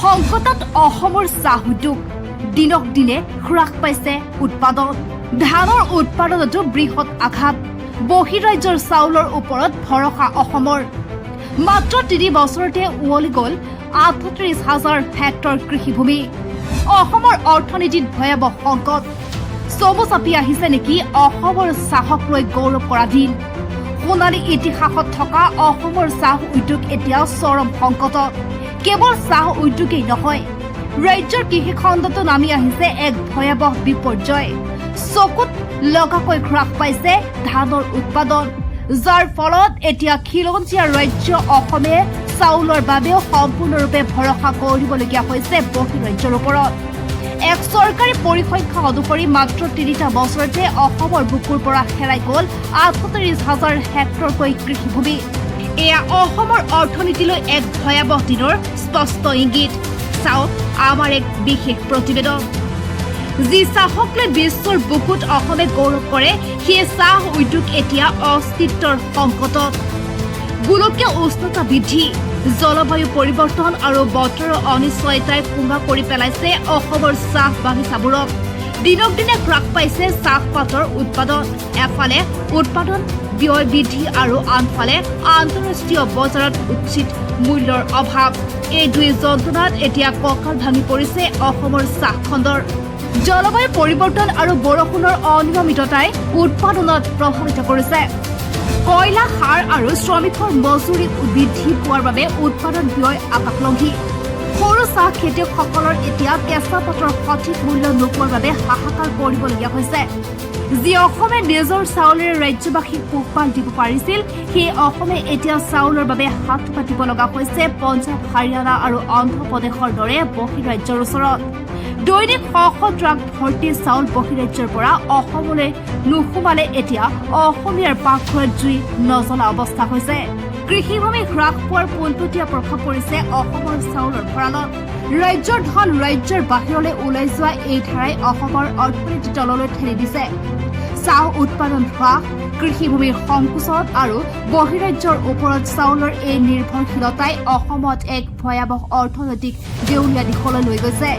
সংকটত অসমৰ চাহ উদ্যোগ। দিনক দিনে হ্ৰাস পাইছে উৎপাদন। ধানৰ উৎপাদনতো বৃহৎ আঘাত। বহিৰাজ্যৰ চাউলৰ ওপৰত ভৰসা অসমৰ। মাত্ৰ 3 বছৰতে উৱলি গ'ল 38 হাজাৰ হেক্টৰ কৃষিভূমি। অসমৰ অৰ্থনীতিত ভয়াৱহ সংকট। চমু চাপি আহিছে নেকি অসমৰ চাহক লৈ গৌৰৱ কৰা দিন? সোণালী ইতিহাসত থকা অসমৰ চাহ উদ্যোগ এতিয়া চৰম সংকটত। কেৱল চাহ উদ্যোগেই নহয়, ৰাজ্যৰ কৃষিখণ্ডতো নামি আহিছে এক ভয়াৱহ বিপৰ্যয়। চকুত লগাকৈ হ্ৰাস পাইছে ধানৰ উৎপাদন, যাৰ ফলত এতিয়া খিলঞ্জীয়া ৰাজ্য অসমে চাউলৰ বাবেও সম্পূৰ্ণৰূপে ভৰসা কৰিবলগীয়া হৈছে বহিৰাজ্যৰ ওপৰত। এক চৰকাৰী পৰিসংখ্যা অনুসৰি মাত্ৰ 3টা বছৰতে অসমৰ বুকুৰ পৰা হেৰাই গ'ল 38 হাজাৰ হেক্টৰকৈ কৃষিভূমি। এয়া অসমৰ অৰ্থনীতিলৈ এক ভয়াৱহ দিনৰ স্পষ্ট ইংগিত। চাওক আমাৰ এক বিশেষ প্ৰতিবেদন। যি চাহক লৈ বিশ্বৰ বুকুত অসমে গৌৰৱ কৰে, সেই চাহ উদ্যোগ এতিয়া অস্তিত্বৰ সংকটত। গোলকীয় উষ্ণতা বৃদ্ধি, জলবায়ু পৰিৱৰ্তন আৰু বতৰৰ অনিশ্চয়তাই কোঙা কৰি পেলাইছে অসমৰ চাহ বাগিচাবোৰক। দিনক দিনে হ্ৰাস পাইছে চাহপাতৰ উৎপাদন। এফালে উৎপাদন ব্যয় বৃদ্ধি আৰু আনফালে আন্তঃৰাষ্ট্ৰীয় বজাৰত উচিত মূল্যৰ অভাৱ, এই দুই যন্ত্ৰণাত এতিয়া কঁকাল ভাঙি পৰিছে অসমৰ চাহ খণ্ডৰ। জলবায়ু পৰিৱৰ্তন আৰু বৰষুণৰ অনিয়মিততাই উৎপাদনত প্ৰভাৱিত কৰিছে। কয়লা, সাৰ আৰু শ্ৰমিকৰ মজুৰি বৃদ্ধি পোৱাৰ বাবে উৎপাদন ব্যয় আকাশলংঘী। সৰু চাহ খেতিয়কসকলৰ এতিয়া কেঁচা পাতৰ সঠিক মূল্য নোপোৱাৰ বাবে হাহাকাৰ কৰিবলগীয়া হৈছে। যি অসমে নিজৰ চাউলেৰে ৰাজ্যবাসীক পোহপাল দিব পাৰিছিল, সেই অসমে এতিয়া চাউলৰ বাবে হাত পাতিব লগা হৈছে পঞ্জাৱ, হাৰিয়ানা আৰু অন্ধ্ৰপ্ৰদেশৰ দৰে বহিৰাজ্যৰ ওচৰত। দৈনিক শ শ ট্ৰাক ভৰ্তি চাউল বহিৰাজ্যৰ পৰা অসমলৈ নোসোমালে এতিয়া অসমীয়াৰ পাকঘৰত জুই নজ্বলা অৱস্থা হৈছে। কৃষিভূমি হ্ৰাস পোৱাৰ পোনপটীয়া প্ৰভাৱ পৰিছে অসমৰ চাউলৰ ভঁৰালত। ৰাজ্যৰ ধন ৰাজ্যৰ বাহিৰলৈ ওলাই যোৱা এই ধাৰাই অসমৰ অৰ্থনীতি তললৈ ঠেলি দিছে। চাহ উৎপাদন হ্ৰাস, কৃষিভূমিৰ সংকোচন আৰু বহিৰাজ্যৰ ওপৰত চাউলৰ এই নিৰ্ভৰশীলতাই অসমত এক ভয়াৱহ অৰ্থনৈতিক দেউলীয়া দিশলৈ লৈ গৈছে।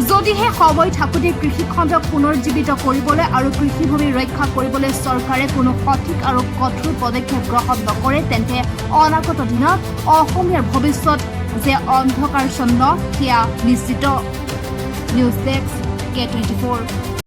যদিহে সময় থাকোঁতে কৃষিখণ্ডক পুনৰ্জীৱিত কৰিবলৈ আৰু কৃষিভূমি ৰক্ষা কৰিবলৈ চৰকাৰে কোনো সঠিক আৰু কঠোৰ পদক্ষেপ গ্ৰহণ নকৰে, তেন্তে অনাগত দিনত অসমীয়াৰ ভৱিষ্যত যে অন্ধকাৰচ্ছন্ন, সেয়া নিশ্চিত। নিউজ ডেস্ক, কে 24।